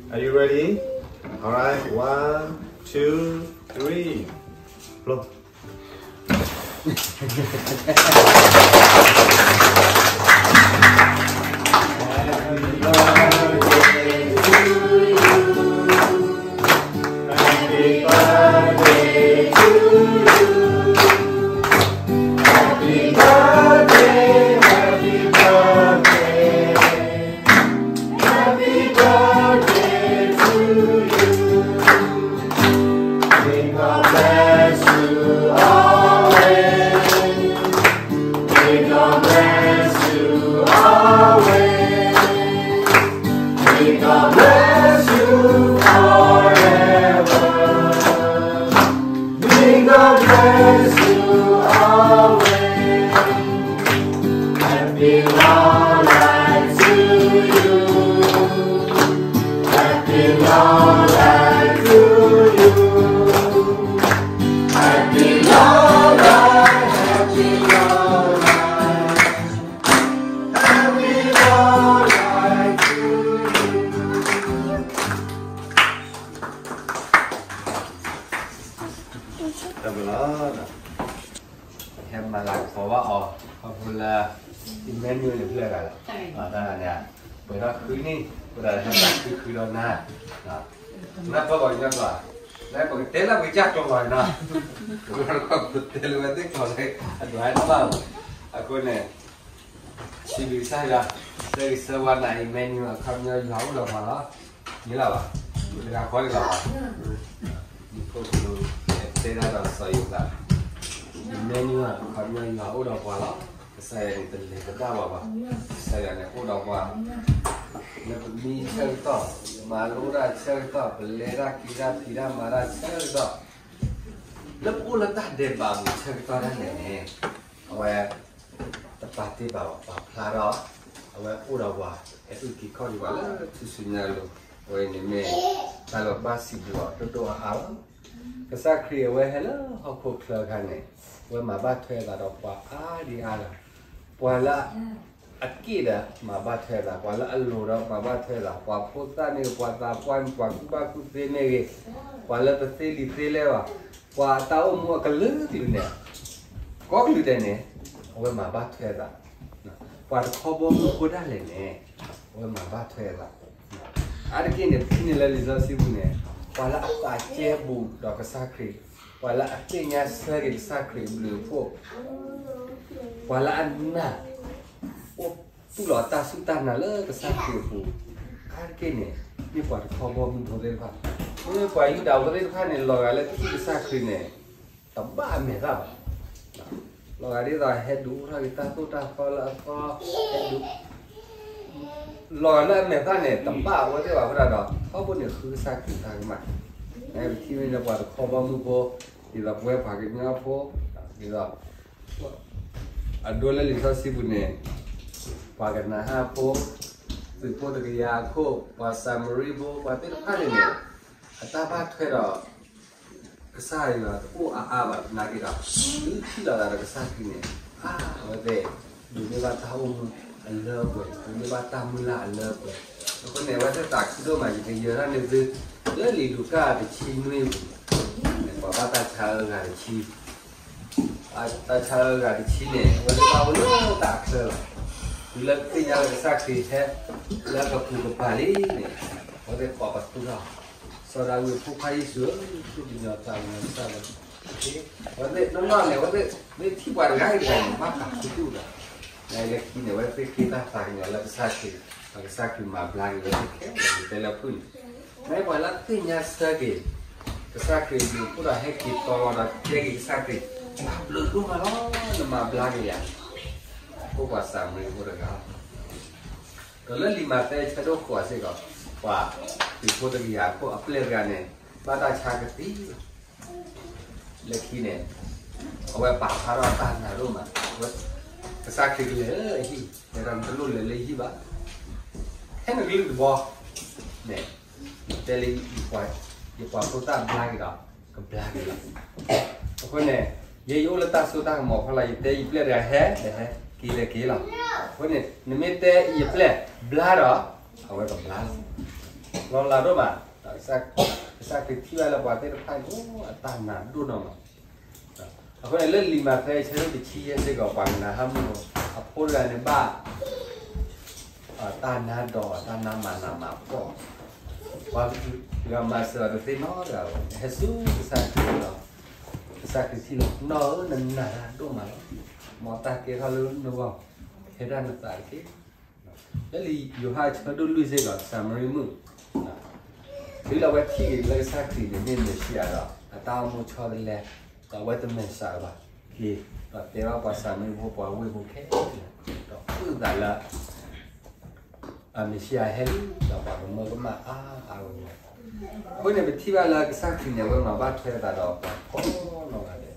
Are you ready? All right, one, two, three. Blow. Happy birthday to you. May God bless you always. May God bless you always. May God bless you forever. May God bless you always. Happy long life to you. Happy long life to you. Happy long life, happy long life. Happy long life to you. တၢ်ဘျုးလီၤ. ဟဲမၤလၤကပီၤဘၣ်အီၤ ခီဖျိလၢ Emmanuel န့ၣ်ဖျၢၣ်ဂၤလီၤ. တၢ်န့ၣ် ပှဲၤထီၣ်ဃုနံၣ် ပှဲၤဒီးဟဲမၤဃုဃုဒီးနၤ နၢ်ပၢၢ်ပှၤကညီကျိာ် လၢပကတဲလၢပကစၢ်ကျိာ်လီၤနီၤ ပကတဲလၢဝဲသ့ၣ်ကျိာ်လၢ အဒွးတဘၣ်ဘၣ်. အဃိန့ၣ် စံးဘျုးကစၢ်ယွၤ ဆၢဂ့ၤဆၢဝါနၤ Emmanuel အခီပညီ ယွၤအိၣ်ဒီးပှၤလီၤ. န့ၣ်လီၤဘၣ် တဂၤဃီတဂၤဘၣ်. မူခိၣ်ကလူး တဲတၢ်ဒီးစီၤယိၤသး Emmanuel အခီပညီ ယွၤအိၣ်ဒီးပှၤလီၤ. ကစၢ်ယွၤန့ၣ် တလဲၤကဒါပှၤဘၣ်. ကစၢ်ယွၤန့ၣ် အိၣ်ဒီးပှၤ လၢပမံဆၢကတီၢ် မၤလိတၢ်ဆၢကတီၢ် ပလဲၤတၢ်က့ၤတၢ်ဖံးတၢ်မၤတၢ်ဆၢကတီၢ် လၢပအိၣ်လၢတၢ်ဒဲးဘးပူၤဆၢကတီၢ်ဒၣ်လဲာ်န့ၣ် အဝဲ တပာ်တ့ၢ်ဘၣ်ပှၤဖျါထီၣ် အဝဲအိၣ်ဒီးပှၤ ဟဲအုၣ်က့ၤခီၣ်က့ၤပှၤလၢထူၣ်စုညါအလိၤ အဝဲန့ၣ်မ့ၢ် တၢ်လီၤဘၣ်စံးဘျုးအီၤဒိၣ်ဒိၣ်အါအါလီၤ. ကစၢ်ခရံာ်အဝဲဟဲလၢဟီၣ်ခိၣ်ချၢအခါန့ၣ် အဝဲမၤဘၣ်ထွဲအသးဒီးပှၤအါဒံအါဂၤ ပှၤလၢ အက့ၣ်ဒီးမၤဘၣ်ထွဲအသး ပှၤလၢအလိၤဒီးမၤဘၣ်ထွဲအသး ပှၤဖိသၣ်မ့ၢ်ဂ့ၤ ပှၤသးပှၢ်မ့ၢ်ဂ့ၤ ပှၤကူၣ်ဘၣ်ကူၣ်သ့မ့ၢ်ဂ့ၤ ပှၤလၢတသ့လံာ်သ့လဲၢ်ဘၣ် ပှၤအတၢ်အိၣ်မူအကလုာ်ကလုာ်န့ၣ် ကိးကလုာ်ဒဲးန့ၣ် အဝဲမၤဘၣ်ထွဲအသး ပှၤတခီဘီမုၢ်ဖိဒၣ်လဲာ်န့ၣ် အဝဲမၤဘၣ်ထွဲအသး အါတက့ၢ်န့ၣ် ပထံၣ်န့ၢ်လၢလံာ်စီဆှံပူၤန့ၣ် ပှၤလၢအသးကဲဘူးဒီးကစၢ်ခရံာ် ပှၤလၢအသ့ၣ်ညါဆၢက့ၤကစၢ်ခရံာ်အဘျုးအဖှိၣ် ပှၤလၢအနာ် အိၣ်သူၣ်လီၤတၢ်စူၢ်တၢ်နာ်လၢကစၢ်ခရံာ်အပူၤ အါတက့ၢ်န့ၣ် မ့ၢ်ပှၤတခီဘီမုၢ်ဖိသ့ၣ်တဖၣ် မ့ၢ်ပှၤယူဒၤဖိသ့ၣ်တဖၣ်န့ၣ် လီၤဂာ်လၢထံၣ်ကစၢ်ခရံာ်န့ၣ် တဘၣ်အမဲာ်သၣ်ဘၣ် လီၤဂာ်ဒ်သိးဟဲဒုးအိၣ်ထီၣ်က့ၤတၢ်သိၣ်တၢ်သီလၢအသီ ဟဲဒုး လီၤဂာ်လၢအမဲာ်သၣ်န့ၣ် တဘၣ်အဝဲသ့ၣ်ဘၣ်အဃိဒီး ထီဘိန့ၣ်ဃုကစၢ်ခရံာ်တၢ်ကမၣ် ပထံၣ်န့ၢ်လၢပှၤတခီဘီမုၢ်ဖိ ဒ်သိးပဝဲပှၤကညီဖိ ဒ်သိး အဒိလၢလံာ်စီဆှံပူၤန့ၣ် ပှၤကနၤအၣ်ဖိ သုးဖိတကယၤအခိၣ် ပှၤစၤမရံဖိ ပှၤသ့ၣ်တဖၣ်န့ၣ်န့ၣ် အတၢ်ဘၣ်ထွဲဒီး ကစၢ်ယွၤတအိၣ်အါအါဘၣ်သနာ်က့ဒီး သုထံၣ်လိာ်သးဒီးကစၢ်ခရံာ်န့ၣ် အါ အဝဲသ့ၣ် ဒိးန့ၢ်ဘၣ်တၢ်အိၣ်မူအလၢအပှဲၤ ဒိးန့ၢ်ဘၣ်တၢ်မုၢ်လၢ်အလၢအပှဲၤ အဃိန့ၣ် အဝဲသ့ၣ်သးခုဒိၣ်မး ယကယၢၤတၢ်န့ၢ်သု လၢလံာ်လူၤကၣ်တဆံနွံပူၤ ပှၤဘၣ်တၢ်ဆါအါဂၤတဆံ တၢ်ဆါအါဂၤတဆံန့ၣ် အဝဲသ့ၣ်ဘၣ်အိၣ်လၢတၢ်အချၢလီၤ. တုၤလၢသ့ၣ်ညါလၢကစၢ်ခရံာ်ဟဲ လၢကပူၤကပၤလံန့ၣ် အဝဲသ့ၣ်ကိးပသူထီၣ် စီၤဒၤဝံးအဖိခွါယ့ၣ်ၡူးဧၢ သူၣ်ကညီၤသးကညီၤကစၢ်လီၤ. အဝဲသ့ၣ်နီၢ်နီၢ်န့ၣ် အဝဲသ့ၣ်မ့ၢ်ထံၣ်ပှၤတဂၤဂ့ၤတဂၤန့ၣ် ဘၣ်သးခုဒိၣ်ဒီး လၢခံန့ၣ် အဝဲသ့ၣ်ဃ့တၢ်သးကညီၤလၢကစၢ်ခရံာ် ဒီးကစၢ်ခရံာ်မၤဘျါက့ၤဝဲသ့ၣ်ခဲလၢာ် တဲလၢဖုၣ်န့ၣ် မ့ၢ်ပှၤလၢသ့ၣ်ညါဆၢက့ၤ ကစၢ်ခရံာ်အဘျုးအဖှိၣ်ဒီးဟဲက့ၤတီလီၤဒီးတဲက့ၤကစၢ်ခရံာ် တၢ်ဘျုးဒိၣ်မးလီၤ နမၤဘျါက့ၤယၤ အဃိပှၤစၤမရံဖိတဂၤ ဒီးလၢလံာ်မးသဲဆၢဒိၣ်ဃိးစ့ၢ်ကီး ပှၤခရံာ်ဖိတကယၤအခိၣ်အပျဲၢ်တဂၤန့ၣ် ဘၣ်တၢ်ဆါကသံလီၤ. လၢခံန့ၣ် အဝဲပာ်ဖျါထီၣ်တၢ်နးဒိၣ်မး, ကစၢ်ခရံာ်ကလဲၤလၢအဟံၣ်, တဲဒၣ်နတလိၣ်လဲၤလၢယဟံၣ်ဘၣ်, ဟဲနကလုၢ်တဘီန့ၣ် တဲလၢ ယပှၤဖိသၣ်ဘျါက့ၤဒီး ကဘျါက့ၤလီၤ. အဃိန့ၣ် ယဲယအိၣ်လၢတၢ်စိတၢ်ကမီၤဖီလာ် ယတဲယပျဲၢ်တဂၤဟဲ လဲၤဟဲ က့ၤလဲၤက့ၤလီၤ. အဃိန့ၣ် နမ့ၢ်တဲယပျဲၢ်ဘျါဒီး အဝဲကဘျါလီၤ. လီၤလးဒိၣ်မး, ကစၢ်ခရံာ်ထံၣ်ဘၣ်လၢပှၤသ့ၣ်တဖၣ်န့ၣ် အတၢ်နးဒိၣ်နီၢ်မး. အဃိန့ၣ် လၢလံာ်မးသဲဆၢဒိၣ်တဆံယဲၢ်စ့ၢ်ကီး ပှၤကနၤဟးမုၢ် အဖိတဂၤန့ၣ်ဘၣ် တၢ်နါဒီးတၢ်နါမၤနးမၤဖှီၣ်, ပှၤဂၤမၤစၢၤအီၤတသ့နီတဂၤဘၣ်, ဟဲဆူကစၢ်ခရံာ်လီၤ. ကစၢ်ခရံာ်ထံၣ်လီၤ, နီၢ်ဧၢ နနးတၢ်ဒိၣ်မးလီၤ. မ်တၢ်ကဲထီၣ်လၢနဂီၢ်, ဟဲဒၣ်နသးတက့ၢ်. လၢလံာ်ယိၤဟၣ်ဆၢဒိၣ်လွံၢ်စ့ၢ်ကီး စၤမရံမုၣ် တုၤလၢအဝဲထံၣ်က့ၤလၢကစၢ်ခရံာ်န့ၣ် မ့ၢ်မ့ၣ်ၡံအၤဒီး အတၢ်အိၣ်မူဆီတလဲ, ဒီးအဝဲတမဲာ်ဆှးဘၣ်, က့ၤ ဒီးတဲဘၣ်ပှၤစၤမရံဖိ ပှၤဝ့ၢ်ဖိခဲလၢာ်, ဒီးဃုသးလၢ မ့ၣ်ၡံအၤဟဲလံ, ဒီးပှၤကမၢကမၣ်အါအါဂီၢ်ဂီၢ်. အဃိန့ၣ် ပထံၣ်ဘၣ်လၢကစၢ်ခရံာ်န့ၣ် အဝဲမၤဘၣ်ထွဲအသးဒီးပှၤကိးနီၢ်ဂၤဒဲး,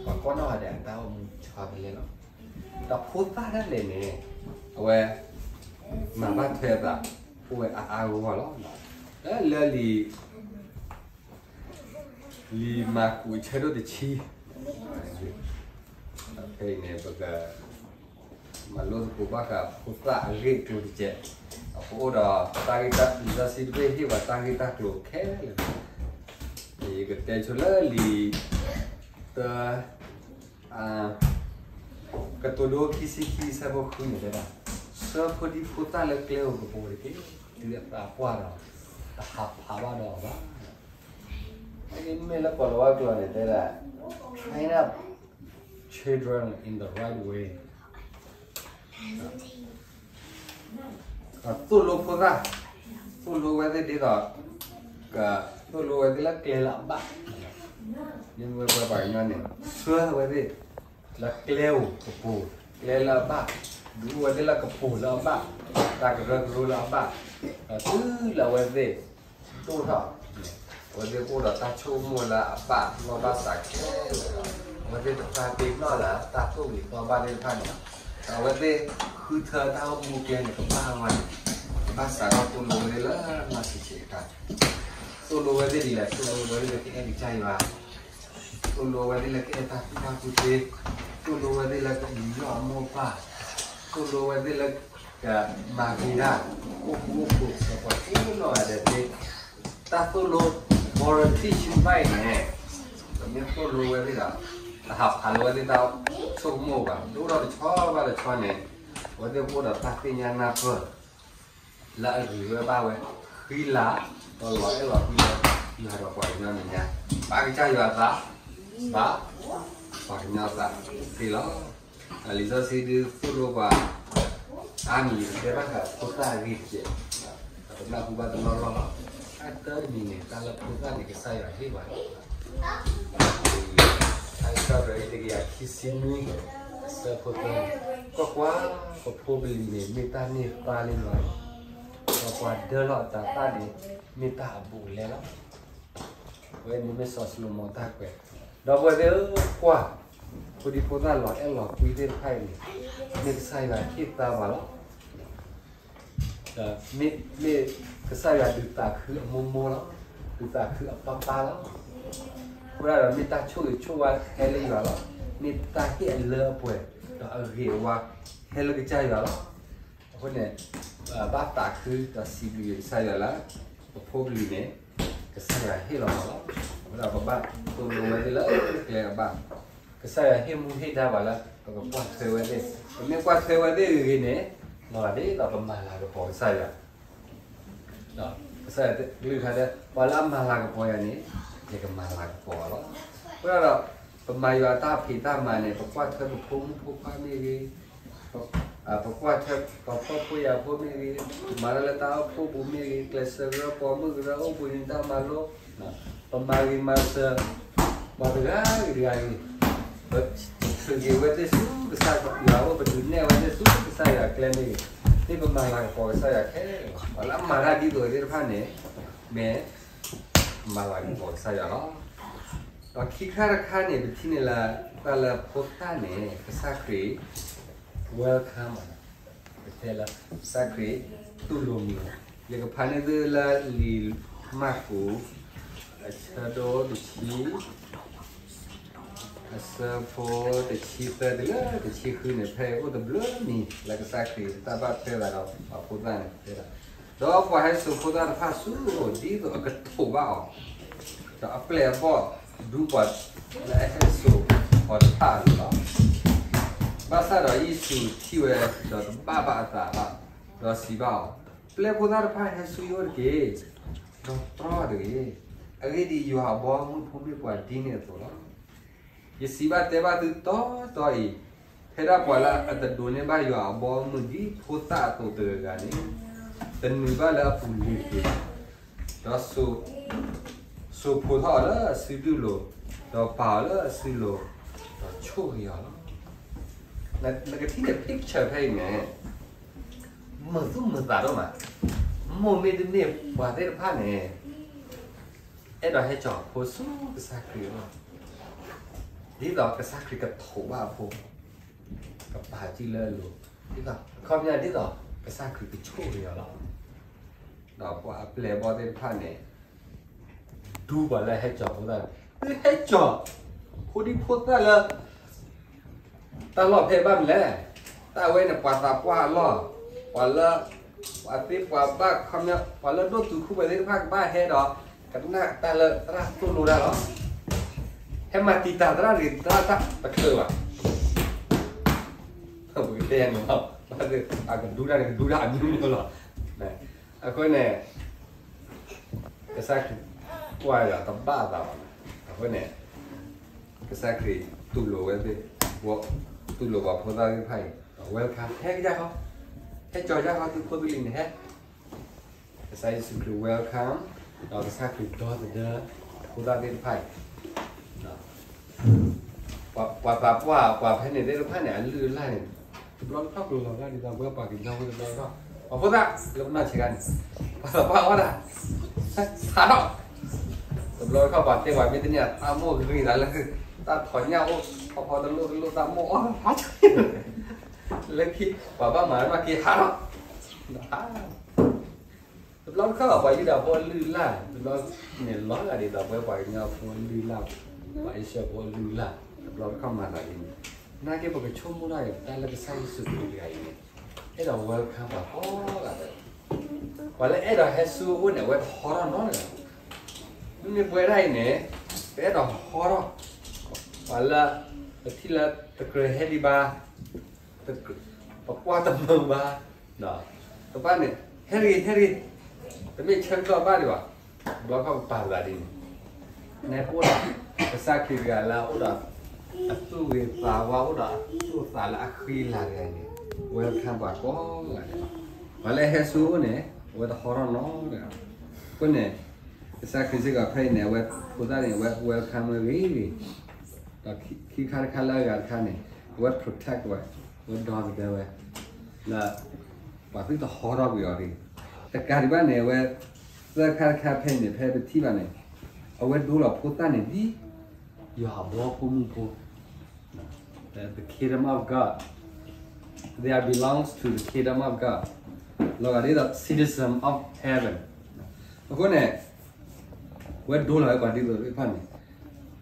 ပှၤကိးနီၢ်ဂၤဒဲးအတၢ်အိၣ်မူဆီတလဲလီၤ. ဒီးဖိသၣ်ဒၣ်လဲာ်န့ၣ် အဝဲ မၤဘၣ်ထွဲအသး အိၣ်ဝဲအါအါဂီၢ်ဂီၢ်လီၤ. လၢလံာ် လံာ်မၢ်ကူးဆၢဒိၣ်တဆံ ဖဲအံၤန့ၣ် ပက မၤလိသကိးဘၣ်ဃးဖိသၣ်အဂ့ၢ်အကျိၤတက့ၢ်. အဃိဒီး တၢ်ဂ့ၢ်တၢ် လံာ်စီဆှံတဘ့ၣ်ဟ့ၣ်ပှၤတၢ်ဂ့ၢ်တၢ်ကျိၤခဲလၢာ်, ယကတဲဆိလၢလံာ် တၢ ကတိၤဒိခံဆံခံဆၢဖိဃုန့ၣ်တဲဒၣ်, ဆှၢဖိဒံဖိသၣ်လၢကျဲဧိၤကပူၤတက့ၢ်. တုၤအသးပှၢ်ဒီး တဟးဖးဘၣ်ဒီးအီၤဘၣ်. မ့မ့ၢ်လၢကီၢ်လၤဝါကျိာ်န့ၣ်တဲဒၣ်, train up children in the right way. သိၣ်လိဖိသၣ်, သိၣ်လိဝဲသ့ၣ်ဒ်သိး သိၣ်လိဝဲသ့ၣ်လၢကျဲလၢအဘၣ်, မ့မ့ၢ်ဝဲပှၤကညီန့ၣ် ဆှၢဝဲသ့ၣ်လၢကျဲဧိၤကပူၤ, ကျဲလၢအဘၣ်, ဒုးအိၣ်ဝဲသ့ၣ်လၢကပိာ်လၢအဘၣ်, တၢ်ကရၢကရိလၢအဘၣ်, ဒီးတုၤလၢအဝဲသ့ၣ် ဒိၣ်ထီၣ်, အဝဲသ့ၣ်ကအိၣ်ဒီးတၢ်ဆိကမိၣ်လၢအဘၣ်နီၢ်ဘၣ်သးခဲလၢာ်, အဝဲသ့ၣ်တပာ်တ့ၢ်နီၣ်လၢတၢ်သိၣ်ဂ့ၤသီဘၣ်သ့ၣ်တဖၣ်န့ၣ်, ဒီးအဝဲသ့ၣ်ဃုထၢတၢ်အိၣ်မူကျဲန့ၣ် ကဘၣ်ဝဲန့ၣ်, ကဘၣ်စးထီၣ်သိၣ်လိဝဲသ့ၣ်လၢနီၢ်ဆံးဆံးအခါ, သိၣ်လိဝဲသ့ၣ်ဒ်လဲၣ်, သိၣ်လိဝဲသ့ၣ်လၢကအဲၣ်ကစၢ်ယွၤ သိၣ်လိဝဲသ့ၣ်လၢကအဲၣ်တၢ်ကူၣ်ဘၣ်ကူၣ်သ့, သိၣ်လိဝဲသ့ၣ်လၢကအံးညီၣ်အမိၢ်ပၢ်, သိၣ်လိဝဲသ့ၣ်လၢ ကမၤဂ့ၤတၢ်, အိၣ်ဃူအိၣ်ဖိး ဒီးပှၤကိးနီၢ်ဂၤဒဲးသ့, တၢ်သိၣ်လိ moral teaching ဘၣ်အံၤန့ၣ်, ပမ့ၢ်သိၣ်လိဝဲသ့ၣ်ဒီး တဟးဖးလီၤဝဲသ့ၣ်တၢ်ဆိကမိၣ်ဘၣ်, ဒ်သိးတဆီဘၣ်တဆီန့ၣ်, အဝဲသ့ၣ်ကအိၣ်ဒီးတၢ်သ့ၣ်ညါနၢ်ပၢၢ် လၢအဂ့ၤဝဲဘၣ်ဝဲ, ဃံလၤ, ဒီးလီၤအဲၣ်လီၤကွံလၢ ယွၤဒီးပှၤကညီမဲာ်ညါ, ဘၣ်ကစၢ်ယွၤအသး, ဘၣ်ပှၤကညီအသးသ့လီၤ. လံာ်စီဆှံဒုးသိၣ်လိပှၤ အါမံၤ တဲဘၣ်ဃးဖိသၣ်အဂ့ၢ်တက့ၢ်, ပနၢ်ဟူဘၣ်တလီၢ်လီၢ်လီၤ. အတၢ်တမံၤန့ၣ် တၢ်လၢဖိသၣ်န့ၣ် ကစၢ်ယွၤဟ့ၣ်ပှၤလီၤ. အဆၢဖဲအံၤတကယၤခံဆံနွံ, အဆၢဖိသၢ, ကွၢ်ကွၢ်, ပဖိပလံၤန့ၣ် မ့ၢ်တၢ်န့ၢ်သါလံလီၤ, ဒီးပှၤဒၢလီၤအသးသၣ်န့ၣ် မ့ၢ်တၢ်အဘူးအလဲလီၤ. အဝဲန့ၣ်မ့ၢ်စီၤၡလိၤမိၤအတၢ်ကွဲး, ဒီပုၢ်ဝဲၢ်သ့ၣ်ဧၢ, ကွၢ်, ဖိဒံဖိသၣ်လီၤအဲၣ်လီၤကွံသ့ၣ်တဖၣ်အံၤန့ၣ် မ့ၢ်ကစၢ်ယွၤဟ့ၣ်သါပှၤလီၤ. မ့ၢ်ကစၢ်ယွၤဒုးသးခုအမိၢ်မိၢ်လီၤ, ဒုးသးခုအပၢ်ပၢ်လီၤ. အဃိဒၣ်ဒီးမ့ၢ်တၢ်ဆိၣ်ဂ့ၤဆိၣ်ဝါဟဲလၢယွၤလီၤ, မ့ၢ်တၢ်ဟ့ၣ်အလၢအပှဲၤ ဒီးအဂ့ၤအဝါဟဲလၢကစၢ်ယွၤလီၤ. အဃိန့ၣ် ဘၣ်သးခုဒီးစံးဘျုးကစၢ်ယွၤလၢ ပဖိပလံၤန့ၣ် ကစၢ်ယွၤဟ့ၣ်လီၤပှၤလီၤ. အဃိဒီးပဘၣ်သိၣ်လိဝဲသ့ၣ်လၢကျဲအဘၣ်, ကစၢ်ယွၤဟ့ၣ်မူဟ့ၣ်ဒါပှၤလၢ ပကကွၢ်ထွဲဝဲသ့ၣ်, ပမ့ၢ်ကွၢ်ထွဲဝဲသ့ၣ်ဂ့ၤဂ့ၤန့ၣ် လီၤဂာ်ဒ်သိးပမၤလၤကပီၤကစၢ်ယွၤ ကစၢ်ယွၤကလုၢ်ကထါတဲ ပှၤလၢအမၤလၤကပီၤယၤန့ၣ် ယကမၤလၤကပီၤအီၤလီၤ. အဃိဒီး ပမၤယွၤအတၢ်ဖံးတၢ်မၤန့ၣ် ပကွၢ်ထွဲပဖိမုၣ်ဖိခွါမ့ၢ်ဂ့ၤ, ပကွၢ်ထွဲပှၤဖှီၣ်ဖိယာ်ဖိမ့ၢ်ဂ့ၤ, ပမၤတၢ်လၢတၢ်အိၣ်ဖှိၣ်ပူၤမ့ၢ်ဂ့ၤ, ကျဲးစၢးကရၢပိာ်မုၣ်ကရၢအိၣ်ပူၤန့ၣ်တၢ်မၤလိ, ပမၤဂ့ၤမၤစၢၤ ပှၤတဂၤဂ့ၤတဂၤဂ့ၤ, ပဆၢဂ့ၤဝဲသ့ၣ်ဆူကစၢ်ယွၤအအိၣ်, ပဒုးနဲၣ်ဝဲသ့ၣ်ဆူကစၢ်ယွၤကျဲမ့ၢ်ဂ့ၤ, မ့ၢ်ပမၤလၤကပီၤကစၢ်ယွၤခဲလၢာ်လီၤ. ပှၤလၢအမၤတၢ်ဒ်သိးသ့ၣ်တဖၣ်န့ၣ် မ့ၢ်မၤလၤကပီၤကစၢ်ယွၤလီၤ. ဒီးခံခါတခါန့ၣ် ပထံၣ်န့ၢ်လၢ တၢ်လၢဖိသၣ်န့ၣ် ကစၢ်ခရံာ် welcome မး, ပတဲလၢ ကစၢ်ခရံာ်တူၢ်လိာ်မုာ်လီၤ. ယကဖးန့ၢ်သုလၢလံာ်မၢ်ကူး အဆၢဒိၣ်တဆံ အဆၢဖိတဆံသၢတုၤလၢတဆံဃုန့ၣ် ဖဲအံၤအိၣ်တဘျုးနံၤ လၢကစၢ်ခရံာ်တၢ်ဘၣ်ထွဲသးဒီးပှၤဖိသၣ်န့ၣ် တဲဒၣ်, ဒီးပှၤဟဲစိာ်ဖိသၣ်တဖၣ်ဆူအအိၣ် ဒ်သိးအကထိးဘၣ်အီၤ, ဒီးအပျဲၢ်အဘီၣ်ဒူပှၤလၢအဟဲစိာ်အီၤတဖၣ်အလိၤလီၤ. ဘၣ်ဆၣ်ဒီးယ့ၣ်ၡူးထံၣ်ဝဲ ဒီးတဘၣ်ဘၣ်အသးဘၣ်, ဒီးစံးဘၣ်အီၤ, ပျဲဖိသၣ်တဖၣ်ဟဲဆူယအိၣ်တက့ၢ်, ဒီးတြီတဂ့ၤ. အဂ့ၢ်ဒ်အံၤ, ယွၤအဘီအမုၢ်ဖိမ့ၢ်ပှၤဒ်န့ၣ်အသိးလီၤ. ယစံးဘၣ်တဲဘၣ်သုတီတီအံၤ, ဖဲဒၣ်ပှၤလၢအတဒိးန့ၢ်ဘၣ်ယွၤအဘီအမုၢ်ဒ်ဖိသၣ်အသိးတဂၤဂၤန့ၣ်, တနုာ်ဘၣ်လၢအပူၤလၢၤတဂ့ၤ, ဒီးစိာ်ဖိထီၣ်အီၤလၢအစုတူၢ်လိာ်, ဒီးပာ်အီၤလၢအစုလိၤ, ဒီးဆိၣ်ဂ့ၤအီၤလီၤ. နကထံၣ်န့ၣ် picture ဖဲအံၤန့ၣ် မုာ်သူၣ်မုာ်သးဒိၣ်မး, မိၢ်မ့တမ့ၢ်ပှၤသ့ၣ်တဖၣ်န့ၣ် အဲၣ်ဒိးဟဲစိာ်အဖိဆူကစၢ်ခရံာ်အအိၣ်, ဒ်သိးကစၢ်ခရံာ်ကထိးဘၣ်အဖိ, ကပာ်စုလၢအလိၤ, ဒ်သိး အခီပညီဒ်သိးကစၢ်ခရံာ်ကဆိၣ်ဂ့ၤအီၤလီၤ. ဒီးပှၤအပျဲၢ်အဘီၣ်သ့ၣ်တဖၣ်န့ၣ် ဒူပှၤလၢဟဲစိာ်ဖိသၣ်, သုဟဲစိာ် ဖိဒံဖိသၣ်လၢ တၢ်လီၢ်ဖဲဘၣ်မနုၤလဲၣ်, တၢ်အဝဲန့ၣ် ပှၤသးပှၢ်အလီၢ်, ပှၤလၢ ပှၤသ့ပှၤဘၣ်ခီပညီ ပှၤလၢဒိၣ်တုာ်ခိၣ်ပှဲၤသ့ၣ်တဖၣ်ကဘၣ်ဟဲဒီး ကနၣ်တၢ်လၢသရၣ်သိၣ်လိတၢ်လီၤ. ဟဲမၤတံာ်တာ်သရၣ်တဂ့ၤ သရၣ်တၢ်တချုးဘၣ်, ပကတဲန့ၣ်လီၤ, အကဒူတၢ်န့ၣ် ကဒူတၢ်အမျိုးမျိုးလီၤ. အဃိန့ၣ် ကစၢ်ခရံာ်ကွၢ်ဒီးတဘၣ်အသးဘၣ်. အဃိန့ၣ် ကစၢ်ခရံာ်တူၢ်လိာ်ဝဲသ့ၣ်, တူၢ်လိာ်ပှၤဖိသၣ်သ့ၣ်တဖၣ်အံၤ, welcome ဟဲကယၢ်ဃီ, ဟဲစိာ်ယၢ်ဃီ သုဖိသုလံၤန့ၣ်ဟဲ, ကစၢ်ယ့ၣ်ၡူးခရံာ် welcome, ဒီးကစၢ်ခရံာ်ဒီသဒၢ ဖိသၣ်သ့ၣ်တဖၣ်အံၤ ပှၤသးပှၢ် ပှၤဖဲန့ၣ်သ့ၣ်တဖၣ်န့ၣ် အလုၢ်အလၢ်န့ၣ် တဘျီတခီၣ်ကလီၤဂာ်ဒ်သိးပဝဲပှၤကညီဖိတဘျီတခီၣ်, ပှၤဖိသၣ် လၢပနီၢ်ဆံးခါန့ၣ် ပှၤသးပှၢ်အီၣ်တၢ် ဟးထီၣ်, တဘျီတခီၣ်ပှၤတဲပှၤမ့ၢ်တန့ၢ် တၢ်မိၣ်ဂ့ၤသးလၢ တၢ်ထီၣ်ညၣ်အိၣ် ဖီဖီတလိၣ်တလိၣ် တၢ်မိၣ်အီၣ်ဟးထီၣ်, လၢခံ ပှၤဘၣ်မၤနီၢ်က့ၤဟးထီၣ်, တဘျီတခီၣ် ပှၤယူဒၤဖိအလုၢ်အလၢ် တဘျီန့ၣ်လီၤဂာ်ဒ်သိးပဝဲပှၤကညီဖိအလုၢ်အလၢ်, ပှၤအံၣ်စရ့လးဖိအလုၢ်အလၢ် တဘျီတခီၣ်မၤသးဒ်န့ၣ်, နာ်က့ပကဆိကမိၣ်တၢ်အံၤ တၢ်လၢကစၢ်ယ့ၣ်ၡူးခရံာ်တဂၤအံၤန့ၣ် အဲၣ်ဒိး welcome ပှၤကိးဂၤဒဲး, ပှၤလၢအဲၣ်ဒိးဟဲဆူအအိၣ်န့ၣ် အဝဲတဟီထီၣ်နီတဂၤ, မ့မ့ၢ်ပဝဲဒၣ်အံၤန့ၣ် ပအဲၣ်ဒိးဟီထီၣ် ပှၤလၢ ပထံၣ်လၢတကြၢးဟဲဒံးဘၣ် ပကွၢ်တမုာ်ဘၣ်, တဘၣ်န့ၣ် ဟဲတဂ့ၤ ဟဲတဂ့ၤ, တမ့ၢ်ဆၢကတီၢ်ဘၣ်ဒံးဘၣ်, တဘျီခီၣ်ပပာ်သးဒ်န့ၣ်, နပအိၣ်ဒီး ကစၢ်ခရံာ်တဂၤလၢအအိၣ်ဒီး အသူၣ်ဂ့ၤသးဝါ အိၣ်ဒီးအသူၣ်အသးလၢအဃံအလၤတဂၤန့ၣ် welcome ပှၤကိးဂၤဒဲး, ပှၤလၢဟဲဆူအအိၣ်န့ၣ် အဝဲတဟီထီၣ်နီတဂၤ, အဃိန့ၣ် ကစၢ်ခရံာ်စ့ၢ်ကီးဖဲအံၤန့ၣ် အဝဲဖိသၣ်န့ၣ် အဝဲ welcome ဝဲဂ့ၤဂ့ၤ, ဒီးခံခါတခါလၢအဂၤတခါန့ၣ် အဝဲ protect ဝဲ, အဝဲဒီသဒၢဝဲ လၢ ပှၤသုတဟီထီၣ်ကွံာ်အီၤတဂ့ၤ, တကးဒံးဘၣ်န့ၣ် အဝဲ သၢခါတခါဖဲအံၤန့ၣ် ဖဲပထံၣ်ဘၣ်န့ၣ် အဝဲဒိလီၤဖိသၣ်န့ၣ်ဒ် ယွၤအဘီဖိမုၢ်ဖိ, the kingdom of God, they are belongs to the kingdom of God, လီၤဂာ်ဒ်သိး citizen of heaven, အဃိန့ၣ် အဝဲဒိလီၤဝဲပှၤဒ်သိးသ့ၣ်တဖၣ်န့ၣ်,